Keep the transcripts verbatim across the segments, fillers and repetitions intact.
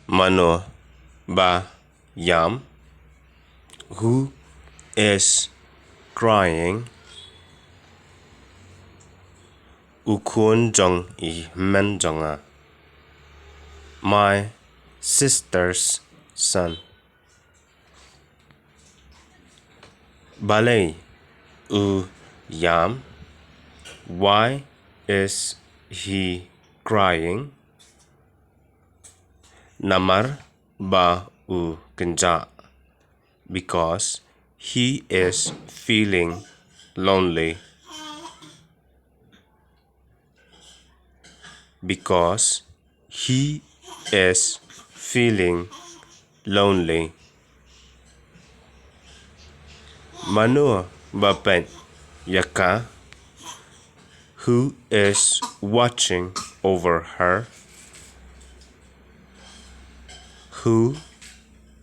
Mano ba ïam? Who is crying? U khun jong i hynmen jong nga. My sister's son. Balei u ïam? Why is he crying? Namar ba u kynjah. Because he is feeling lonely. Because he is feeling lonely. Mano ba peit ïa ka? Who is watching over her? Who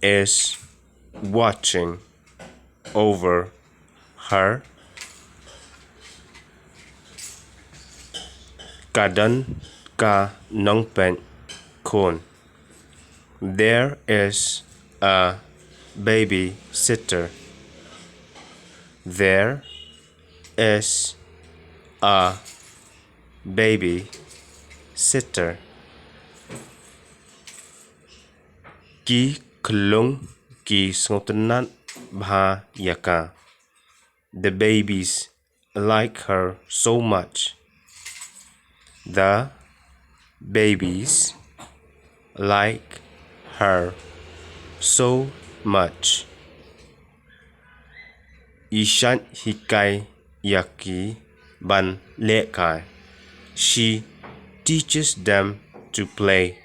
is watching over her? Ka don ka nongpeit khun. There is a babysitter. There is a babysitter. Ki khyllung ki sngewtynnat bha ïa ka. The babies like her so much. The babies like her so much. I shait hikai ïa ki ban lehkai. She teaches them to play